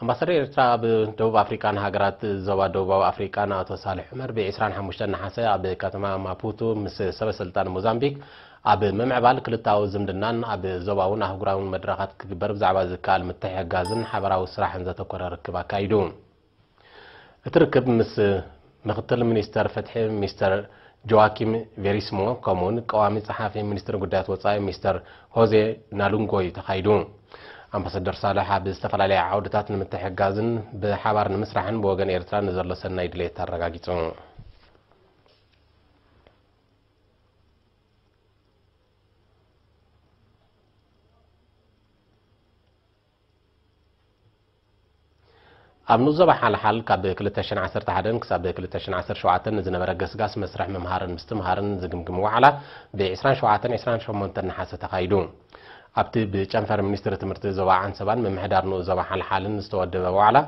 ኣምባሳደር ኤርትራ ኣብ ደቡብ ኣፍሪቃን ሃገራት ዞባ ደቡባዊ ኣፍሪቃን ኣቶ ሳልሕ ዑመር ብ ዕስራን ሓሙሽተን ነሓሰ ኣብ ከተማ ማፑቱ ምስ ሰበ ስልጣን ሞዛምቢክ ኣብ ምምዕባል ክልተኣዊ ዝምድናን ኣብ ዞባውን ኣህጉራውን መድረኻት ክግበር ብዛዕባ ዝከኣል ምትሕግጋዝን ሓበራዊ ስራሕን ዘተኮረ ርክብ ኣካይዱ። እቲ ርክብ ምስ ምክትል ሚኒስተር ፍትሒ ሚስተር ጆዋኪም ቬሪስሞ፣ ከምኡውን ቀዋሚ ጸሓፊ ሚኒስትሪ ጉዳያት ወጻኢ ሚስተር ሆዜ ናሉንጎይ ተኻይዱ። ኣምባሳደር ሳልሕ ኣብ ዝተፈላለያ ዓውድታት ንምትሕግጋዝን ብሓባር ንምስራሕን ብወገን ኤርትራ ንዘሎ ሰናይ ድሌት ኣረጋጊጹ። ኣብ ንኡስ ዞባ ሓልሓል ካብ ክልተ ሽሕን ዓሰርተ ሓደን ክሳብ ክልተ ሽሕን ዓሰርተ ሸውዓተን ንዝነበረ ገስጋስ መስርሕ ምምሃርን ምስትምሃርን ዝግምግም ዋዕላ ብ ዕስራን ሸውዓተን ዕስራን ሸሞንተን ነሓሰ ተኻይዱ። ኣብቲ ብጨንፈር ሚኒስትሪ ትምህርቲ ዞባ ዓንሰባን ምምሕዳር ንኡስ ዞባ ሓልሓልን ዝተወደበ ዋዕላ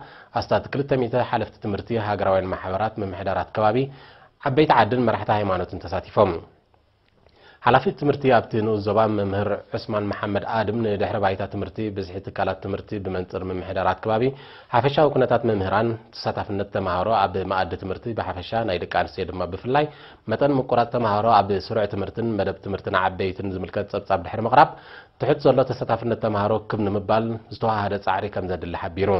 ኣስታት ክልተ ሚእቲ ሓለፍቲ ትምህርቲ፣ ሃገራውያን ማሕበራት፣ ምምሕዳራት ከባቢ፣ ዓበይቲ ዓድን መራሕቲ ሃይማኖትን ተሳቲፎም። ሓላፊ ትምህርቲ ኣብቲ ንኡስ ዞባ መምህር ዑስማን መሓመድ ኣድም ንድሕሪ ባይታ ትምህርቲ፣ ብዝሒ ትካላት ትምህርቲ ብመንጽር ምምሕዳራት ከባቢ፣ ሓፈሻዊ ኩነታት መምህራን፣ ተሳታፍነት ተማሃሮ ኣብ መኣዲ ትምህርቲ ብሓፈሻ ናይ ደቂ ኣንስትዮ ድማ ብፍላይ መጠን ምቁራጽ ተማሃሮ ኣብ ስሩዕ ትምህርትን መደብ ትምህርቲ ንዓበይትን ዝምልከት ጸብጻብ ድሕሪ ምቕራብ፣ ትሑት ዘሎ ተሳታፍነት ተማሃሮ ክብ ንምባል ዝተዋሃደ ጻዕሪ ከም ዘድሊ ሓቢሩ።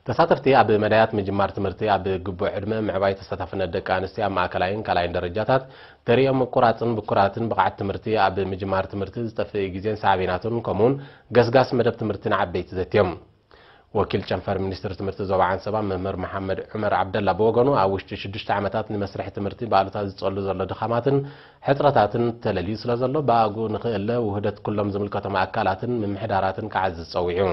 ተሳተፍቲ ኣብ መዳያት ምጅማር ትምህርቲ ኣብ ግቡእ ዕድመ፣ ምዕባይ ተሳታፍነት ደቂ ኣንስትዮ ኣብ ማእከላይን ካልኣይን ደረጃታት፣ ተርእዮ ምቁራጽን ብኩራትን ብቕዓት ትምህርቲ ኣብ ምጅማር ትምህርቲ ዝጠፍእ ግዜን ሳዕቤናቱን፣ ከምኡውን ገስጋስ መደብ ትምህርቲ ንዓበይቲ ዘትዮም። ወኪል ጨንፈር ሚኒስትሪ ትምህርቲ ዞባ ዓንሰባ መምህር መሓመድ ዑመር ዓብደላ ብወገኑ፣ ኣብ ውሽጢ ሽዱሽተ ዓመታት ንመስርሕ ትምህርቲ ብኣሉታ ዝጸሉ ዘሎ ድኻማትን ሕጽረታትን ተለልዩ ስለ ዘሎ፣ ብኣግኡ ንኽእለ ውህደት ኩሎም ዝምልከቶም ኣካላትን ምምሕዳራትን ክዓዝዝ ጸዊዑ።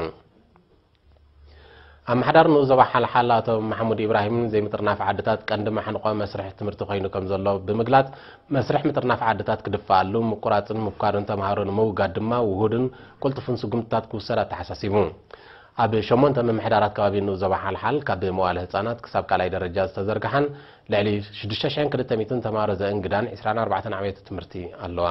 ኣመሓዳሪ ንኡስ ዞባ ሓልሓል ኣቶ ማሕሙድ ኢብራሂም፣ ዘይምጥርናፍ ዓድታት ቀንዲ ማሕንቆ መስርሕ ትምህርቲ ኮይኑ ከም ዘሎ ብምግላጽ፣ መስርሕ ምጥርናፍ ዓድታት ክድፈኣሉ፣ ምቁራጽን ምብኳርን ተምሃሮ ንምውጋድ ድማ ውሁድን ቅልጡፍን ስጉምትታት ክውሰድ ኣተሓሳሲቡ። ኣብ ሸሞንተ ምምሕዳራት ከባቢ ንኡስ ዞባ ሓልሓል፣ ካብ መዋለ ህጻናት ክሳብ ካልኣይ ደረጃ ዝተዘርግሓን ልዕሊ ሽዱሽተ ሽሕን ክልተ ሚእትን ተምሃሮ ዘእንግዳን ዕስራን ኣርባዕተን ኣብያተ ትምህርቲ ኣለዋ።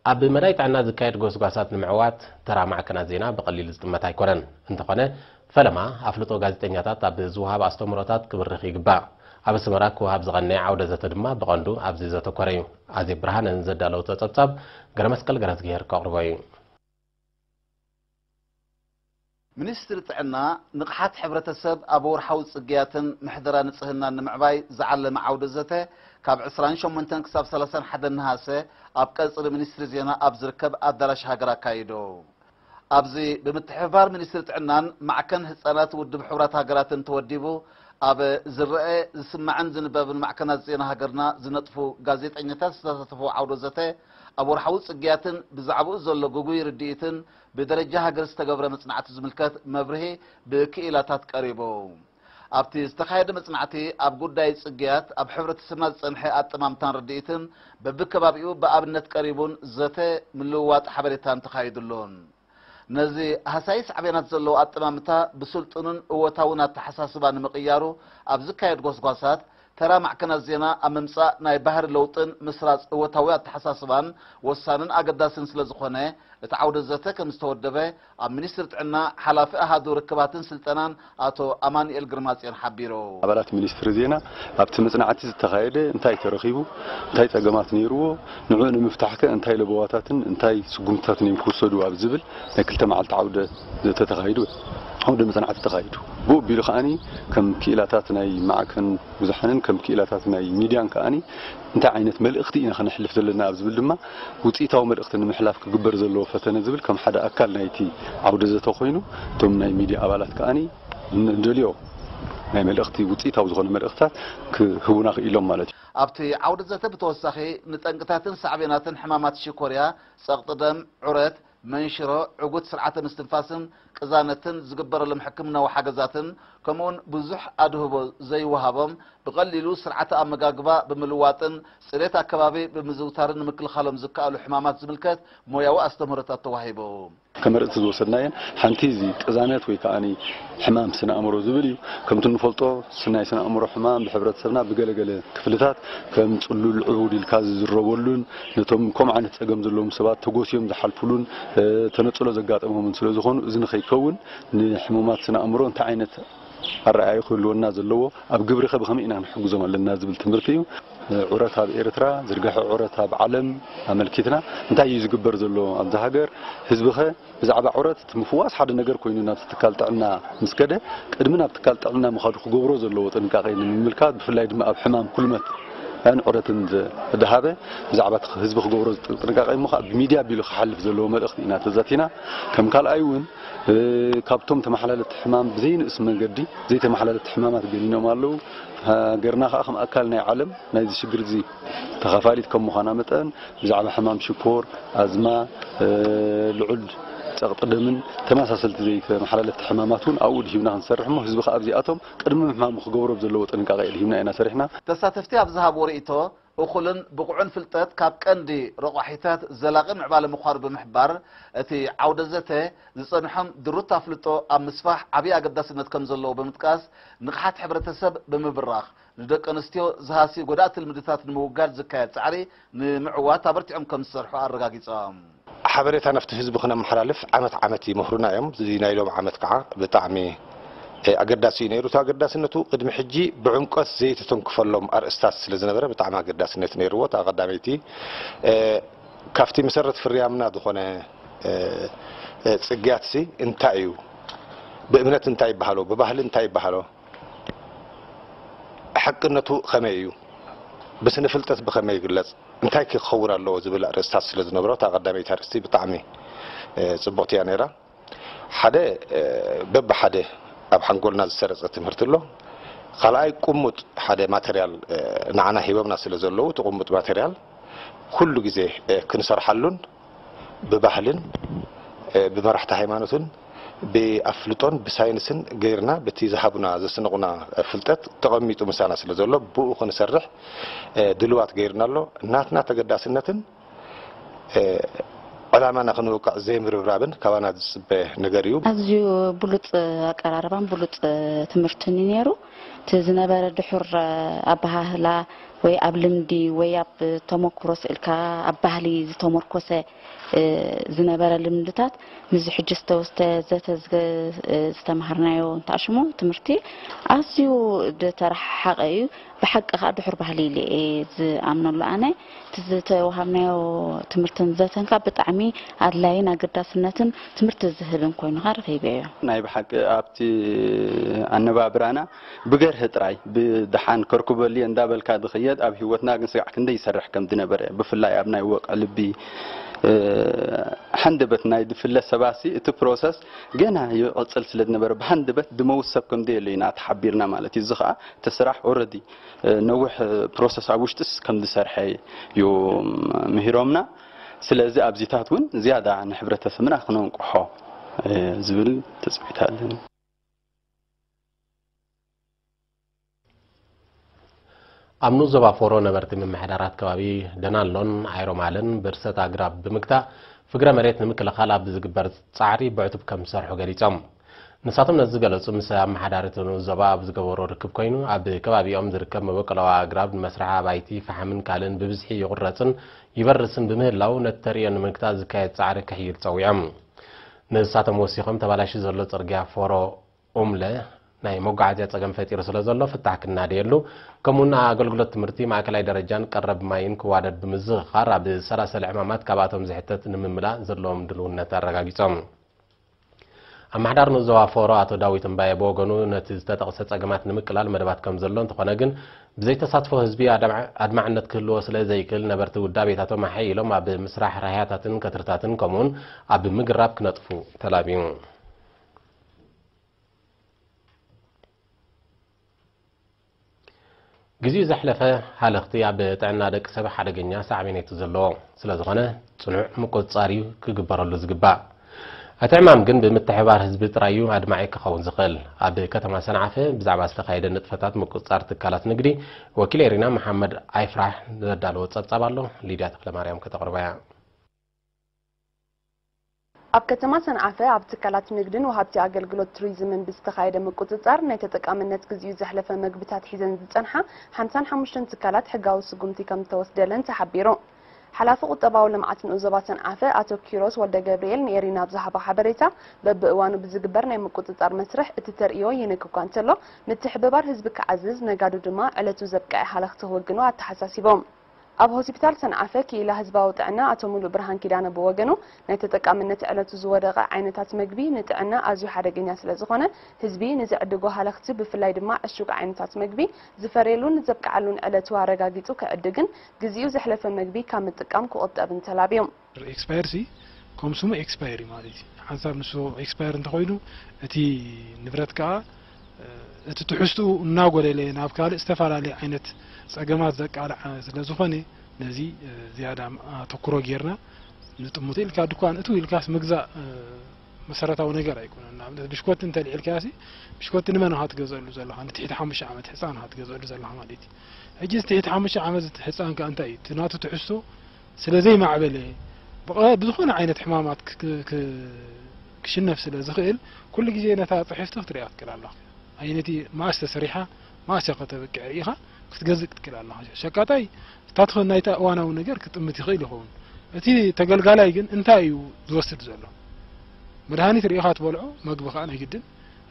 ኣብ መዳይ ጥዕና ዝካየድ ጎስጓሳት ንምዕዋት ተራ ማዕከናት ዜና ብቐሊል ዝጥመት ኣይኮነን። እንተኾነ፣ ፈለማ ኣፍልጦ ጋዜጠኛታት ኣብ ዝወሃብ ኣስተምህሮታት ክብርኽ ይግባእ። ኣብ ኣስመራ ክወሃብ ዝቐነየ ዓውደ ዘተ ድማ ብቐንዱ ኣብዚ ዘተኮረ እዩ። ኣዜብ ብርሃነ ንዘዳለወቶ ጸብጻብ፣ ገረመስቀል ገረዝግሄር ከቕርቦ እዩ። ሚኒስትሪ ጥዕና፣ ንቕሓት ሕብረተሰብ ኣብ ወርሓዊ ጽግያትን ምሕደራ ንጽህናን ንምዕባይ ዝዓለመ ዓውደ ዘተ፣ ካብ ዕስራን ሸሞንተን ክሳብ ሰላሳን ሓደን ነሃሰ ኣብ ቀጽሪ ሚኒስትሪ ዜና ኣብ ዝርከብ ኣዳራሽ ሃገር ኣካይዱ። ኣብዚ ብምትሕብባር ሚኒስትሪ ጥዕናን ማዕከን ህጻናት ውድብ ሕቡራት ሃገራትን ተወዲቡ፣ ኣብ ዝረአ፣ ዝስማዕን ዝንበብን ማዕከናት ዜና ሃገርና ዝነጥፉ ጋዜጠኛታት ዝተሳተፍዎ ዓውደ ዘተ፣ ኣብ ወርሓዊ ጽግያትን ብዛዕባኡ ዘሎ ግጉይ ርድኢትን ብደረጃ ሃገር ዝተገብረ መጽናዕቲ ዝምልከት መብርሂ ብክኢላታት ቀሪቡ። ኣብቲ ዝተኻየደ መጽናዕቲ፣ ኣብ ጉዳይ ጽግያት ኣብ ሕብረተሰብና ዝጸንሐ ኣጠማምታን ርድኢትን በብከባቢኡ ብኣብነት ቀሪቡን ዘተ ምልውዋጥ ሓበሬታን ተኻይዱሉን። ነዚ ሃሳይስ ዓብያናት ዘለዎ ኣጠማምታ ብስልጡንን እወታውን ኣተሓሳስባ ንምቕያሩ ኣብ ዝካየድ ጎስጓሳት፣ ተራ ማዕከናት ዜና ኣብ ምምጻእ ናይ ባህሪ ለውጥን ምስራጽ እወታዊ ኣተሓሳስባን ወሳንን ኣገዳስን ስለ ዝኾነ፣ እቲ ዓውደ ዘተ ከም ዝተወደበ ኣብ ሚኒስትሪ ጥዕና ሓላፊ ኣሃዱ ርክባትን ስልጠናን ኣቶ ኣማኑኤል ግርማጽዮን ሓቢሩ። ኣባላት ሚኒስትሪ ዜና ኣብቲ መጽናዕቲ ዝተኻየደ እንታይ ተረኺቡ፣ እንታይ ጸገማት ነይርዎ፣ ንዕኡ ንምፍታሕከ እንታይ ለበዋታትን እንታይ ስጉምትታትን እዮም ክውሰዱ ኣብ ዝብል ናይ ክልተ መዓልቲ ዓውደ ዘተ ተኻይዱ፣ ዓውደ መጽናዕቲ ተኻይዱ። ብኡ ኣቢሉ ከኣኒ ከም ክኢላታት ናይ ማዕከን ብዙሓንን ከም ክኢላታት ናይ ሚድያን ከኣኒ እንታይ ዓይነት መልእኽቲ ኢና ከነሕልፍ ዘለና ኣብ ዝብል ድማ ውጽኢታዊ መልእኽቲ ንምሕላፍ ክግበር ዘለዎ ፈተነ ዝብል ከም ሓደ ኣካል ናይቲ ዓውደ ዘተ ኮይኑ እቶም ናይ ሚድያ ኣባላት ከኣኒ ንደልዮ ናይ መልእኽቲ ውጽኢታዊ ዝኾነ መልእኽትታት ክህቡና ክኢሎም ማለት እዩ። ኣብቲ ዓውደ ዘተ ብተወሳኺ ንጠንቅታትን ሳዕቤናትን ሕማማት ሽኮርያ፣ ጸቕጢ ደም፣ ዑረት፣ መንሽሮ፣ ዕጉት ስርዓተ ምስትንፋስን ቅዛነትን ዝግበረሎም ሕክምናዊ ሓገዛትን ከምኡውን ብዙሕ ኣድህቦ ዘይወሃቦም፣ ብቐሊሉ ስርዓተ ኣመጋግባ ብምልዋጥን ጽሬት ኣከባቢ ብምዝውታርን ንምክልኻሎም ዝከኣሉ ሕማማት ዝምልከት ሞያዊ ኣስተምህሮታት ተዋሂቡ። ከም ኣርእስቲ ዝወሰድናየን ሓንቲ እዚ ቅዛነት ወይ ከኣ ሕማም ስነ ኣእምሮ ዝብል እዩ። ከምቲ እንፈልጦ ናይ ስነ ኣእምሮ ሕማም ብሕብረተሰብና ብገለገለ ክፍልታት ከም ጽሉል ዕቡድ ኢልካ ዝዝረበሉን ነቶም ከምኡ ዓይነት ጸገም ዘለዎም ሰባት ተጎስዮም ዝሓልፉሉን ተነጽሎ ዘጋጠሞምን ስለ ዝኾኑ እዚ ንኸይከውን ንሕሙማት ስነ ኣእምሮ እንታይ ዓይነት ኣረኣእያ ክህልወና ዘለዎ ኣብ ግብሪኸ ብኸመይ ኢና ክንሕግዞም ኣለና ዝብል ትምህርቲ እዩ። ዑረት ኣብ ኤርትራ ዝርግሐ ዑረት ኣብ ዓለም ኣመልኪትና እንታይ እዩ ዝግበር ዘሎ ኣብዚ ሃገር ህዝብኸ ብዛዕባ ዑረት እቲ ምፍዋስ ሓደ ነገር ኮይኑ ናብቲ ትካል ጥዕና ምስ ከደ ቅድሚ ናብ ትካል ጥዕና ምኻዱ ክገብሮ ዘለዎ ጥንቃቄ ንምምልካት ብፍላይ ድማ ኣብ ሕማም ኩልመት ያን ዑረትን ዝደሃበ ብዛዕባ እቲ ህዝቢ ክገብሮ ጥንቃቄ እሞ ከዓ ብሚድያ ኣቢሉ ክሓልፍ ዘለዎ መልእኽቲ ኢና ተዛቲና። ከም ካልኣይ እውን ካብቶም ተመሓላለፍቲ ሕማም ብዘይንእስ መገዲ ዘይተመሓላለፍቲ ሕማማት ገኒኖም ኣለዉ። ሃገርና ከዓ ከም ኣካል ናይ ዓለም ናይዚ ሽግር እዚ ተኻፋሊት ከም ምዃና መጠን ብዛዕባ ሕማም ሽኮር፣ ኣዝማ፣ ልዑል ጸቕጢ ደምን ተመሳሰልቲ ዘይተመሓላለፍቲ ሕማማት እውን ኣብኡ ድሂብና ክንሰርሕ እሞ ህዝቢ ከዓ ኣብዚኣቶም ቅድሚ ምሕማሙ ክገብሮ ዘለዎ ጥንቃቄ ድሂብና ኢና ሰሪሕና። ተሳተፍቲ ኣብ ዝሃብዎ ርእይቶ እኹልን ብቑዕን ፍልጠት ካብ ቀንዲ ረቋሒታት ዘላቒ ምዕባለ ምዃኑ ብምሕባር፣ እቲ ዓውደ ዘተ ዝጸንሖም ድሩት ኣፍልጦ ኣብ ምስፋሕ ዓብዪ ኣገዳስነት ከም ዘለዎ ብምጥቃስ፣ ንቕሓት ሕብረተሰብ ብምብራኽ፣ ንደቂ ኣንስትዮ ዝሃሲ ጎዳእቲ ልምድታት ንምውጋድ ዝካየድ ጻዕሪ ንምዕዋት ኣበርቲዖም ከም ዝሰርሑ ኣረጋጊጾም። ሓበሬታ ናብቲ ህዝቢ ክነመሓላልፍ ዓመት ዓመት ይመኽሩና እዮም። እዚ ናይ ሎም ዓመት ከዓ ብጣዕሚ ኣገዳሲ እዩ ነይሩ። እቲ ኣገዳስነቱ ቅድሚ ሕጂ ብዕምቆት ዘይተተንክፈሎም ኣርእስታት ስለ ዝነበረ ብጣዕሚ ኣገዳስነት ነይርዎ። እታ ቀዳመይቲ ካብቲ መሰረት ፍርያምና ዝኾነ ጽግያትሲ እንታይ እዩ፣ ብእምነት እንታይ ይበሃሎ፣ ብባህሊ እንታይ ይበሃሎ፣ ሓቅነቱ ከመይ እዩ፣ ብስነ ፍልጠት ብኸመይ ይግለጽ፣ እንታይ ክኸውን ኣለዎ ዝብል ኣርእስታት ስለ ዝነበሮ እታ ቀዳመይቲ ኣርእስቲ ብጣዕሚ ጽቡቕቲ እያ ነይራ። ሓደ በብሓደ ኣብ ሓንጎልና ዝሰረጸ ትምህርቲ ኣሎ። ካልኣይ ቅሙጥ ሓደ ማተርያል ንዓና ሂቦምና ስለ ዘለዉ እቲ ቅሙጥ ማተርያል ኩሉ ግዜ ክንሰርሓሉን ብባህልን ብመራሕቲ ሃይማኖትን ብኣፍልጦን ብሳይንስን ገይርና በቲ ዝሃቡና ዘስንቑና ፍልጠት ተቐሚጡ ምሳና ስለ ዘሎ ብኡ ክንሰርሕ ድልዋት ገይርና ኣሎ። ናትና ተገዳስነትን ዕላማና ክንወቅዕ ዘይምርብራብን ካባና ዝፅበ ነገር እዩ። ኣዝዩ ብሉፅ ኣቀራርባን ብሉፅ ትምህርትን እዩ ነይሩ። እቲ ዝነበረ ድሑር ኣበሃህላ ወይ ኣብ ልምዲ ወይ ኣብ ተመክሮ ስእልካ ኣብ ባህሊ ዝተመርኮሰ ዝነበረ ልምድታት ምስዚ ሕጂ ዝተወስተ ዘተ ዝተምሃርናዮ እንተኣሽሙ ትምህርቲ ኣዝዩ ዝተረሓሓቐ እዩ። ብሓቂ ከዓ ድሑር ባህሊ ኢለ እየ ዝኣምነሉ ኣነ። እቲ ዝተወሃብናዮ ትምህርትን ዘተን ከዓ ብጣዕሚ ኣድላይን ኣገዳስነትን ትምህርቲ ዝህብን ኮይኑ ከዓ ረኺበዮ። ናይ ብሓቂ ኣብቲ ኣነባብራና ብገርህ ጥራይ ብደሓን ከርኩበሉ እየ እንዳበልካ ዝኽየድ ኣብ ህይወትና ግን ስጋዕ ክንደይ ይሰርሕ ከም ዝነበረ ብፍላይ ኣብ ናይ ወቕዒ ልቢ ሓንደበት ናይ ድፍለ ሰባሲ እቲ ፕሮሰስ ገና ይቕጽል ስለ ዝነበረ ብሓንደበት ድመውት ሰብ ከም ዘየሎ ኢና ተሓቢርና ማለት እዩ። እዚ ከዓ እቲ ስራሕ ኦረዲ ነዊሕ ፕሮሰስ ኣብ ውሽጥስ ከም ዝሰርሐ እዩ ምሂሮምና። ስለዚ ኣብዚታት እውን ዝያዳ ንሕብረተሰብና ክነንቅሖ ዝብል ትፅቢት ኣለኒ። ኣብ ንኡስ ዞባ ፎሮ ነበርቲ ምምሕዳራት ከባቢ ደናሎን ኣይሮማልን ብርሰት ኣግራብ ብምግታእ ፍግረ መሬት ንምክልኻል ኣብ ዝግበር ጻዕሪ ብዕቱብ ከም ዝሰርሑ ገሊጾም። ንሳቶም ነዚ ዝገለጹ ምስ ኣመሓዳሪ እቲ ንኡስ ዞባ ኣብ ዝገበሮ ርክብ ኮይኑ ኣብ ከባቢኦም ዝርከብ መበቆላዊ ኣግራብ ንመስርሒ ኣባይቲ ፈሓምን ካልእን ብብዝሒ ይቑረጽን ይበርስን ብምህላው ነቲ ተርእዮ ንምግታእ ዝካየድ ጻዕሪ ክሕይል ጸዊዖም። ንሳቶም ወሲኾም ተባላሽዩ ዘሎ ጽርግያ ፎሮ ኡምለ ናይ መጓዓዝያ ጸገም ፈጢሩ ስለ ዘሎ ፍታሕ ክናደየሉ ከምኡ እውን ኣገልግሎት ትምህርቲ ማእከላይ ደረጃን ቀረብ ማይን ክዋደድ ብምዝኽኻር ኣብ ዝሰላሰለ ዕማማት ካብኣቶም ዝሕተት ንምምላእ ዘለዎም ድልውነት ኣረጋጊጾም። ኣመሓዳሪ ንኡስ ዞባ ፎሮ ኣቶ ዳዊት እምባየ ብወገኑ ነቲ ዝተጠቕሰ ጸገማት ንምቅላል መደባት ከም ዘሎ እንተኾነ ግን ብዘይተሳትፎ ህዝቢ ኣድማዕነት ክህልዎ ስለ ዘይክእል ነበርቲ ውዳቤታቶም ኣሐይሎም ኣብ ምስራሕ ራህያታትን ከትርታትን ከምኡውን ኣብ ምግራብ ክነጥፉ ተላብዩ። ግዜኡ ዘሕለፈ ሃለኽቲ ኣብ ጥዕና ደቂ ሰብ ሓደገኛ ሳዕቤን እዩ ዘለዎ። ስለዝኾነ ጽኑዕ ምቁጽጻር እዩ ክግበረሉ ዝግባእ። እቲ ዕማም ግን ብምትሕባር ህዝቢ ጥራይ እዩ ኣድማዒ ክኸውን ዝኽእል። ኣብ ከተማ ሰንዓፈ ብዛዕባ ዝተኻየደ ንጥፈታት ምቁጽጻር ትካላት ንግዲ ወኪል ኤሪና መሓመድ ኣይፍራሕ ዘዳለዎ ጸብጻብ ኣሎ። ሊድያ ተኽለማርያም ከተቕርባ እያ። ኣብ ከተማ ሰንዓፈ ኣብ ትካላት ንግድን ወሃብቲ ኣገልግሎት ቱሪዝምን ብዝተኻየደ ምቁጽጻር ናይ ተጠቃምነት ግዜኡ ዘሕለፈ መግብታት ሒዘን ዝጸንሓ ሓምሳን ሓሙሽተን ትካላት ሕጋዊ ስጉምቲ ከም ዝተወስደለን ተሓቢሩ። ሓላፊ ቁጠባዊ ልምዓት ንኡስ ዞባ ሰንዓፈ ኣቶ ኪሮስ ወልደ ገብርኤል ንኤሪና ኣብ ዝሃቦ ሓበሬታ፣ በብእዋኑ ብዝግበር ናይ ምቁጽጻር መስርሕ እቲ ተርእዮ ይንክ እኳ እንተሎ፣ ምትሕብባር ህዝቢ ክዓዝዝ፣ ነጋዶ ድማ ዕለቱ ዘብቅዐ ሃለኽቲ ክውግኖ ኣተሓሳሲቦም። ኣብ ሆስፒታል ሰንዓፈ ክኢላ ህዝባዊ ጥዕና ኣቶ ሙሉእ ብርሃን ኪዳነ ብወገኑ፣ ናይ ተጠቃምነት ዕለቱ ዝወደቐ ዓይነታት መግቢ ንጥዕና ኣዝዩ ሓደገኛ ስለ ዝኾነ፣ ህዝቢ ንዝዕድጎ ሃለኽቲ ብፍላይ ድማ ዕሹግ ዓይነታት መግቢ ዝፈርየሉን ዘብቅዓሉን ዕለቱ ኣረጋጊጹ ክዕድግን ግዜኡ ዘሕለፈ መግቢ ካብ ምጥቃም ክቑጠብን ተላብዮም። ኤክስፓየር ሲ ከም ስሙ ኤክስፓየር እዩ ማለት እዩ። ሓንሳብ ንሱ ኤክስፓየር እንተኾይኑ እቲ ንብረት ከዓ እቲ ትሕዝትኡ እናጎደለ ናብ ካልእ ዝተፈላለየ ዓይነት ፀገማት ዘቃልዕ ስለ ዝኾነ ነዚ ዝያዳ ኣተኩሮ ጌርና ንጥምቶ ኢልካ ድኳን እትው ኢልካስ ምግዛእ መሰረታዊ ነገር ኣይኮነን። ንኣብነት ብሽኮቲ እንተልዒልካሲ ብሽኮቲ ንመን ኢኻ ትገዝአሉ ዘለኻ? ንትሕቲ ሓሙሽተ ዓመት ህፃን ኢኻ ትገዝአሉ ዘለኻ ማለት እዩ። ሕጂ እዚ ትሕቲ ሓሙሽተ ዓመት ህፃን ከ እንታይ እዩ? እቲ ናቱ ትሕዝቶ ስለ ዘይማዕበለ ብቐ- ብዝኾነ ዓይነት ሕማማት ክ- ክ- ክ- ክሽነፍ ስለ ዝኽእል ኩሉ ግዜ ነታ ፅሕፍቲ ክትሪኣ ትክእል ኣለኻ። ኣየነይቲ መኣስ ተሰሪሓ መኣስ እያ ከተበቅዕ ርኢኻ ክትገዝእ ክትክእል ኣለኻ። ሸቃጣይ እታ ትኾን ናይታ እዋናዊ ነገር ክጥምት ይኽእል ይኸውን። እቲ ተገልጋላይ ግን እንታይ እዩ ዝወስድ ዘሎ? መድሃኒት ርኢኻ ትበልዖ፣ መግቢ ከዓ ናይ ግድን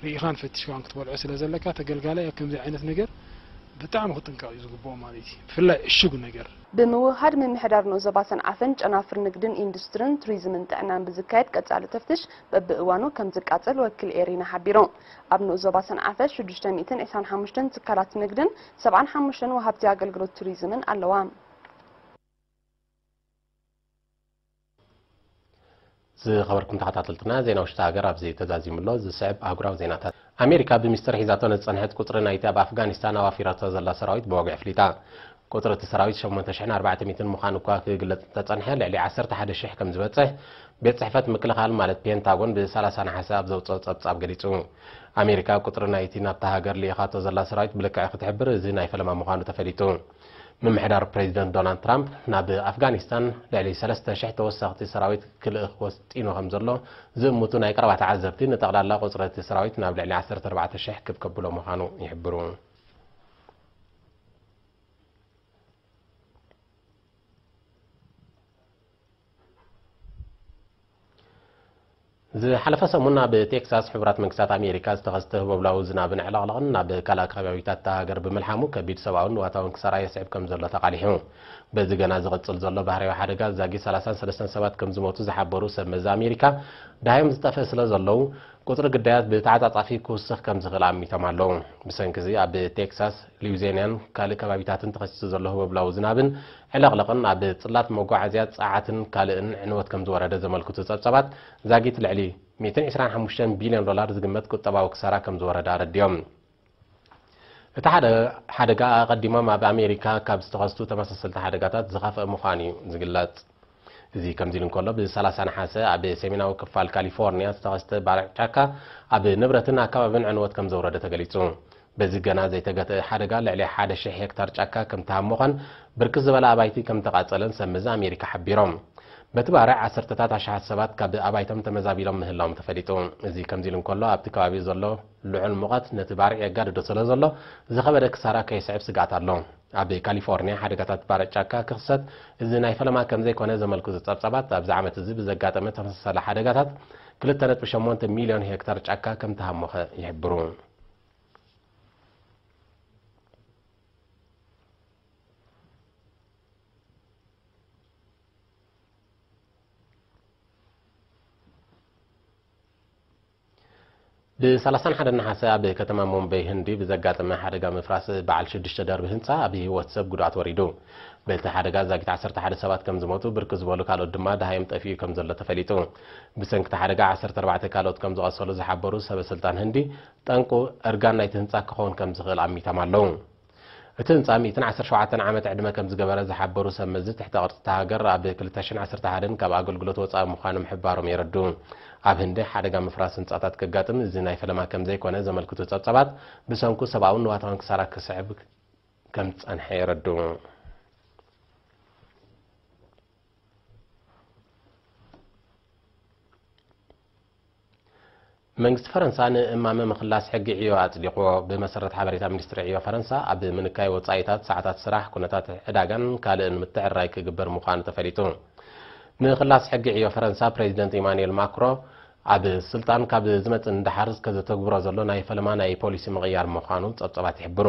ርኢኻን ፈቲሽካን ክትበልዖ ስለ ዘለካ ተገልጋላይ ኣብ ከምዚ ዓይነት ነገር ብጣዕሚ ክጥንቀቕ እዩ ዝግብኦ ማለት እዩ። ብፍላይ ዕሹግ ነገር። ብምውህሃድ ምምሕዳር ንኡስ ዞባ ሰንዓፈን ጨናፍር ንግድን ኢንዱስትርን ቱሪዝምን ጥዕናን ብዝካየድ ቀጻሊ ተፍትሽ በብእዋኑ ከም ዝቃጸል ወኪል ኤሪና ሓቢሩ። ኣብ ንኡስ ዞባ ሰንዓፈ ሽዱሽተ ሚእትን ዕስራን ሓሙሽተን ትካላት ንግድን ሰብዓን ሓሙሽተን ወሃብቲ ኣገልግሎት ቱሪዝምን ኣለዋ። ዝኸበርኩም ተኸታተልትና፣ ዜና ውሽጢ ሃገር ኣብዚ ተዛዚሙ ኣሎ። ዝስዕብ ኣህጉራዊ ዜናታት። ኣሜሪካ ብሚስጥር ሒዛቶ ንዝጸንሐት ቁጽሪ ናይቲ ኣብ ኣፍጋኒስታን ኣዋፊራቶ ዘላ ሰራዊት ብወግዒ ኣፍሊጣ። ቁጽሪ እቲ ሰራዊት ሸሞንተ ሽሕን ኣርባዕተ ሚእትን ምዃኑ እኳ ክግለጽ እንተጸንሐ፣ ልዕሊ ዓሰርተ ሓደ ሽሕ ከም ዝበጽሕ ቤት ጽሕፈት ምክልኻል ማለት ፔንታጎን ብሰላሳ ነሓሰ ኣብ ዘውጽኦ ጸብጻብ ገሊጹ። ኣሜሪካ ቁጽሪ ናይቲ ናብታ ሃገር ልኢኻቶ ዘላ ሰራዊት ብልክዕ ክትሕብር እዚ ናይ ፈለማ ምዃኑ ተፈሊጡ። ምምሕዳር ፕሬዚደንት ዶናልድ ትራምፕ ናብ ኣፍጋኒስታን ልዕሊ ሰለስተ ሽሕ ተወሰኽቲ ሰራዊት ክልእኽ ወጢኑ ከም ዘሎ ዝእምቱ ናይ ቀረባ ተዓዘብቲ፣ ንጠቕላላ ቁጽሪ እቲ ሰራዊት ናብ ልዕሊ ዓሰርተ ኣርባዕተ ሽሕ ክብ ከብሎ ምዃኑ ይሕብሩ። ዝሓለፈ ሰሙን ኣብ ቴክሳስ ሕቡራት መንግስታት ኣሜሪካ ዝተኸስተ ህቦብላዊ ዝናብን ዕለቕለቕን ናብ ካልእ ከባቢታት እታ ሃገር ብምልሓሙ ከቢድ ሰብኣውን ንዋታውን ክሳራ የስዕብ ከም ዘሎ ተቓሊሑ። በዚ ገና ዝቕጽል ዘሎ ባህርያዊ ሓደጋ ዛጊት ሰላሳን ሰለስተን ሰባት ከም ዝሞቱ ዝሓበሩ ሰብ መዚ ኣሜሪካ፣ ደሃዮም ዝጠፍእ ስለ ዘለዉ ቁጽሪ ግዳያት ብተዓጻጻፊ ክውስኽ ከም ዝኽእል ኣሚቶም ኣለዉ። ብሰንኪ እዚ ኣብ ቴክሳስ፣ ሉዊዚያናን ካልእ ከባቢታትን ተኸሲቱ ዘሎ ህቦብላዊ ዝናብን ዕለቕለቕን ኣብ ጽላት መጓዓዝያ፣ ጸዓትን ካልእን ዕንወት ከም ዝወረደ ዘመልክቱ ጸብጻባት ዛጊት ልዕሊ ሚእትን ዕስራን ሓሙሽተን ቢልዮን ዶላር ዝግመት ቁጠባዊ ክሳራ ከም ዝወረደ ኣረዲኦም። እቲ ሓደ ሓደጋ ኣቐዲሞም ኣብ ኣሜሪካ ካብ ዝተኸስቱ ተመሳሰልቲ ሓደጋታት ዝኸፍአ ምዃኑ እዩ ዝግለጽ። እዚ ከምዚ ኢሉ እንከሎ፣ ብ ሰላሳ ነሓሰ ኣብ ሰሜናዊ ክፋል ካሊፎርኒያ ዝተኸስተ ባርዕ ጫካ ኣብ ንብረትን ኣከባብን ዕንወት ከም ዘውረደ ተገሊጹ። በዚ ገና ዘይተገትአ ሓደጋ ልዕሊ ሓደ ሽሕ ሄክታር ጫካ ከም ተሃሞኸን ብርክት ዝበለ ኣባይቲ ከም ተቓጸለን ሰብ መዚ ኣሜሪካ ሓቢሮም። በቲ ባርዕ ዓሰርተታት ኣሽሓት ሰባት ካብ ኣባይቶም ተመዛቢሎም ምህላዎም ተፈሊጡ። እዚ ከምዚ ኢሉ እንከሎ፣ ኣብቲ ከባቢ ዘሎ ልዑል ሙቐት ነቲ ባርዕ የጋድዶ ስለ ዘሎ ዝኸበደ ክሳራ ከየስዕብ ስግኣት ኣሎ። ኣብ ካሊፎርኒያ ሓደጋታት ባርዕ ጫካ ክኽሰት እዚ ናይ ፈለማ ከም ዘይኮነ ዘመልክቱ ጸብጻባት፣ ኣብዚ ዓመት እዚ ብዘጋጠመ ተመሳሳሊ ሓደጋታት ክልተ ነጥቢ ሸሞንተ ሚልዮን ሄክታር ጫካ ከም ተሃሞኸ ይሕብሩ። ብ ሰላሳን ሓደን ነሓሰ ኣብ ከተማ ሙምበይ ህንዲ ብዘጋጠመ ሓደጋ ምፍራስ በዓል ሽዱሽተ ደርቢ ህንጻ ኣብ ህይወት ሰብ ጉድኣት ወሪዱ። በቲ ሓደጋ ዛጊት ዓሰርተ ሓደ ሰባት ከም ዝሞቱ፣ ብርክት ዝበሉ ካልኦት ድማ ደሃዮም ጠፊኡ ከም ዘሎ ተፈሊጡ። ብሰንኪ እቲ ሓደጋ ዓሰርተ ኣርባዕተ ካልኦት ከም ዝቐሰሉ ዝሓበሩ ሰበ ስልጣን ህንዲ፣ ጠንቁ እርጋን ናይቲ ህንጻ ክኸውን ከም ዝኽእል ኣሚቶም ኣለዉ። እቲ ህንጻ ሚእትን ዓሰርተ ሸውዓተን ዓመት ዕድመ ከም ዝገበረ ዝሓበሩ ሰብ መዚ ትሕተ ቅርጺ እታ ሃገር፣ ኣብ ክልተ ሽሕን ዓሰርተ ሓደን ካብ ኣገልግሎት ወጻኢ ምዃኑ ምሕባሮም የረድኡ። ኣብ ህንዲ ሓደጋ ምፍራስ ህንጻታት ከጋጥም እዚ ናይ ፈለማ ከም ዘይኮነ ዘመልክቱ ጸብጻባት፣ ብሰንኩ ሰብኣውን ንዋታውን ክሳራ ክስዕብ ከም ዝጸንሐ የረድኡ። መንግስቲ ፈረንሳ ንእማመ ምኽላስ ሕጊ ዕዮ ኣጽዲቑዎ። ብመሰረት ሓበሬታ ሚኒስትሪ ዕዮ ፈረንሳ፣ ኣብ ምንካይ ወጻኢታት፣ ሰዓታት ስራሕ፣ ኩነታት ዕዳጋን ካልእን ምትዕርራይ ክግበር ምዃኑ ተፈሊጡ። ምኽላስ ሕጊ ዕዮ ፈረንሳ፣ ፕሬዚደንት ኢማኑኤል ማክሮ ኣብ ስልጣን ካብ ዝመጽእ ንደሓር እስከ ዘተግብሮ ዘሎ ናይ ፈለማ ናይ ፖሊሲ ምቕያር ምዃኑ ጸብጸባት ይሕብሩ።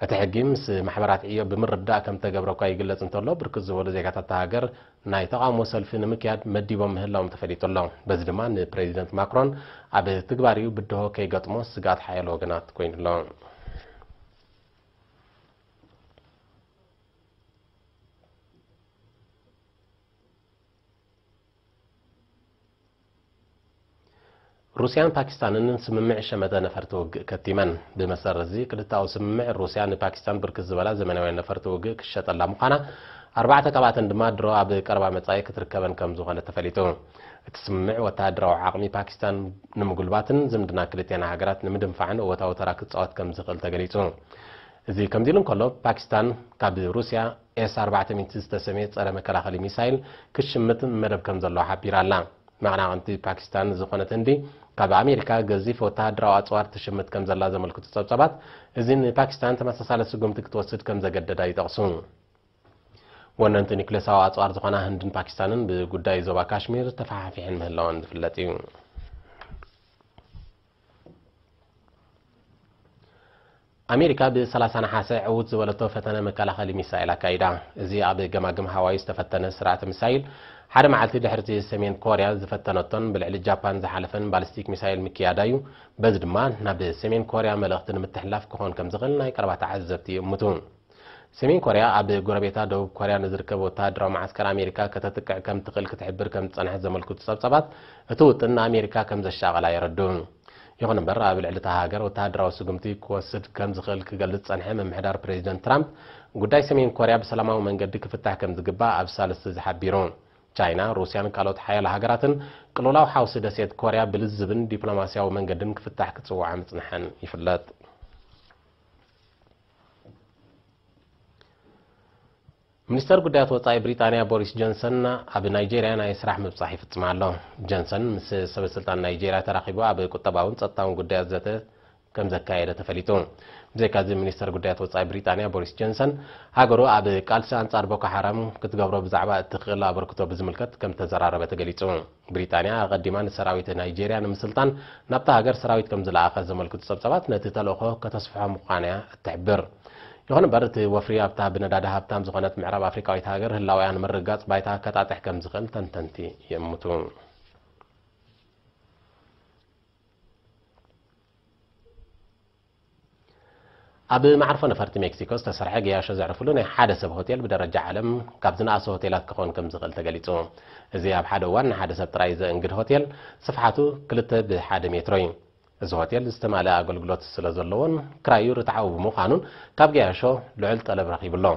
እቲ ሕጊ ምስ ማሕበራት ዕዮ ብምርድዳእ ከም ተገብረ እኳ ይግለጽ እንተሎ፣ ብርክት ዝበሉ ዜጋታት እታ ሃገር ናይ ተቓውሞ ሰልፊ ንምክያድ መዲቦም ምህላዎም ተፈሊጡ ኣሎ። በዚ ድማ ንፕሬዚደንት ማክሮን ኣብ ትግባሪኡ ብድሆ ከይገጥሞ ስግኣት ሓያሎ ወገናት ኮይኑ ኣሎ። ሩስያን ፓኪስታንን ስምምዕ ሸመተ ነፈርቲ ውግእ ከቲመን። ብመሰረት እዚ ክልተኣዊ ስምምዕ፣ ሩስያ ንፓኪስታን ብርክት ዝበላ ዘመናውያን ነፈርቲ ውግእ ክሸጠላ ምዃና፣ ኣርባዕተ ካብኣተን ድማ ድሮ ኣብ ቀረባ መጻኢ ክትርከበን ከም ዝኾነ ተፈሊጡ። እቲ ስምምዕ ወተሃደራዊ ዓቕሚ ፓኪስታን ንምጉልባትን ዝምድና ክልቲኣን ሃገራት ንምድንፋዕን እወታዊ ተራ ክጻወት ከም ዝኽእል ተገሊጹ። እዚ ከምዚ ኢሉ እንከሎ፣ ፓኪስታን ካብ ሩስያ ኤስ ኣርባዕተ ሚእቲ ዝተሰምየ ጸረ መከላኸሊ ሚሳይል ክትሽምት መደብ ከም ዘለዋ ሓቢራ ኣላ። መቐናቕንቲ ፓኪስታን ዝኾነት ህንዲ፣ ካብ ኣሜሪካ ገዚፍ ወተሃደራዊ ኣጽዋር ትሽምት ከም ዘላ ዘመልክቱ ጸብጻባት፣ እዚ ንፓኪስታን ተመሳሳሊ ስጉምቲ ክትወስድ ከም ዘገደዳ ይጠቕሱ። ወነንቲ ኒውክሌሳዊ ኣጽዋር ዝኾና ህንድን ፓኪስታንን ብጉዳይ ዞባ ካሽሚር ተፈሓፊሐን ምህላወን ዝፍለጥ እዩ። ኣሜሪካ ብ ሰላሳ ነሓሰ ዕዉት ዝበለቶ ፈተነ መከላኸሊ ሚሳይል ኣካይዳ። እዚ ኣብ ገማግም ሃዋይ ዝተፈተነ ስርዓተ ሚሳይል፣ ሓደ መዓልቲ ድሕርቲ ሰሜን ኮርያ ዝፈተነቶን ብልዕሊ ጃፓን ዝሓለፈን ባሊስቲክ ሚሳይል ምክያዳ እዩ። በዚ ድማ ናብ ሰሜን ኮርያ መልእኽቲ ንምትሕልላፍ ክኾን ከም ዝኽእል ናይ ቀረባ ተዓዘብቲ ይእምቱ። ሰሜን ኮርያ ኣብ ጎረቤታ ደቡብ ኮርያ ንዝርከብ ወተሃደራዊ መዓስከር ኣሜሪካ ከተጥቅዕ ከም ትኽእል ክትሕብር ከም ዝጸንሐት ዘመልክቱ ጸብጻባት፣ እቲ ውጥን ንኣሜሪካ ከም ዘሻቐላ የረድኡ። ይኹን እምበር፣ ኣብ ልዕሊ እታ ሃገር ወተሃደራዊ ስጉምቲ ክወስድ ከም ዝኽእል ክገልጽ ዝጸንሐ ምምሕዳር ፕሬዚደንት ትራምፕ፣ ጉዳይ ሰሜን ኮርያ ብሰላማዊ መንገዲ ክፍታሕ ከም ዝግባእ ኣብ ሳልስቲ እዚ ሓቢሩ። ቻይና፣ ሩስያን ካልኦት ሓያሎ ሃገራትን ቅልውላው ሓውሲ ደሴት ኮርያ ብልዝብን ዲፕሎማስያዊ መንገድን ክፍታሕ ክጽውዓ ምጽንሐን ይፍለጥ። ሚኒስተር ጉዳያት ወጻኢ ብሪጣንያ ቦሪስ ጆንሰን ኣብ ናይጄርያ ናይ ስራሕ ምብጻሕ ይፍጽም ኣሎ። ጆንሰን ምስ ሰበ ስልጣን ናይጄርያ ተራኺቡ ኣብ ቁጠባውን ጸጥታውን ጉዳያት ዘተ ከም ዘካየደ ተፈሊጡ። ብዘይካዚ፣ ሚኒስተር ጉዳያት ወጻኢ ብሪጣንያ ቦሪስ ጆንሰን፣ ሃገሩ ኣብ ቃልሲ ኣንጻር ቦኮ ሓራም ክትገብሮ ብዛዕባ እትኽእል ኣበርክቶ ብዝምልከት ከም ተዘራረበ ተገሊጹ። ብሪጣንያ ኣቐዲማ ንሰራዊት ናይጄርያ ንምስልጣን ናብታ ሃገር ሰራዊት ከም ዝለኣኸ ዘመልክቱ ጸብጻባት፣ ነቲ ተልእኾ ከተስፍሖ ምዃና እያ እትሕብር። ይኹን እምበር፣ እቲ ወፍሪ ኣብታ ብነዳዲ ሃብታም ዝኾነት ምዕራብ ኣፍሪቃዊት ሃገር ህላወኣ ንምርግጋጽ ባይታ ከጣጥሕ ከም ዝኽእል ተንተንቲ ይእምቱ። ኣብ መዓርፎ ነፈርቲ ሜክሲኮ ዝተሰርሐ ገያሾ ዘዕርፍሉ ናይ ሓደ ሰብ ሆቴል ብደረጃ ዓለም ካብ ዝነኣሱ ሆቴላት ክኸውን ከም ዝኽእል ተገሊጹ። እዚ ኣብ ሓደ እዋን ንሓደ ሰብ ጥራይ ዘእንግድ ሆቴል፣ ስፍሓቱ ክልተ ብሓደ ሜትሮ እዩ። እዚ ሆቴል ዝተማልአ ኣገልግሎት ስለ ዘለዎን ክራዩ ርትዓዊ ብምዃኑን፣ ካብ ገያሾ ልዑል ጠለብ ረኺቡ ኣሎ።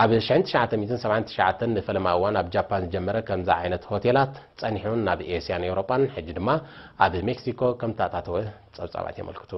ኣብ ሽሕን ትሽዓተ ሚእትን ሰብዓን ትሽዓተን ንፈለማ እዋን ኣብ ጃፓን ዝጀመረ ከምዚ ዓይነት ሆቴላት፣ ጸኒሑን ናብ ኤስያን ኤውሮጳን፣ ሕጂ ድማ ኣብ ሜክሲኮ ከም ተኣታተወ ጸብጻባት የመልክቱ።